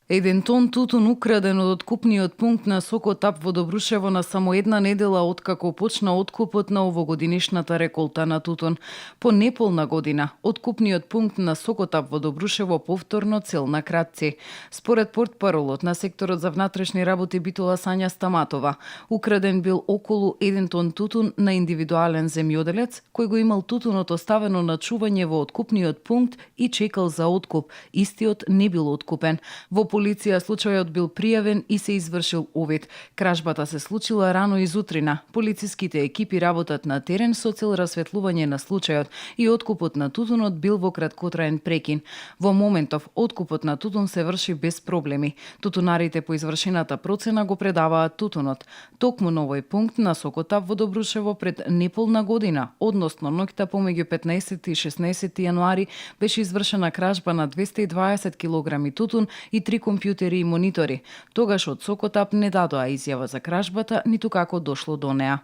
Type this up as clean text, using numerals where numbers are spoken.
1 тон тутун украден од откупниот пункт на Сокотап во Добрушево на само една недела откако почна откупот на овогодинишната реколта на тутун. По неполна година, откупниот пункт на Сокотап во Добрушево повторно цел на кратци. Според портпаролот на секторот за внатрешни работи Битола Сања Стаматова, украден бил околу 1 тон тутун на индивидуален земјоделец кој го имал тутунот оставено на чување во откупниот пункт и чекал за откуп. Истиот не бил откупен. Во полиција случајот бил пријавен и се извршил увид. Кражбата се случила рано изутрина. Полициските екипи работат на терен со цел расветлување на случајот и откупот на тутунот бил во краткотраен прекин. Во моментов откупот на тутун се врши без проблеми. Тутунарите по извршената процена го предаваат тутунот. Токму на овој пункт на Сокотап во Добрушево пред неполна година, односно ноќта помеѓу 15 и 16 јануари, беше извршена кражба на 220 килограми тутун и 3 компјутери и монитори. Тогаш од Сокотап не дадоа изјава за кражбата, ниту како дошло до неа.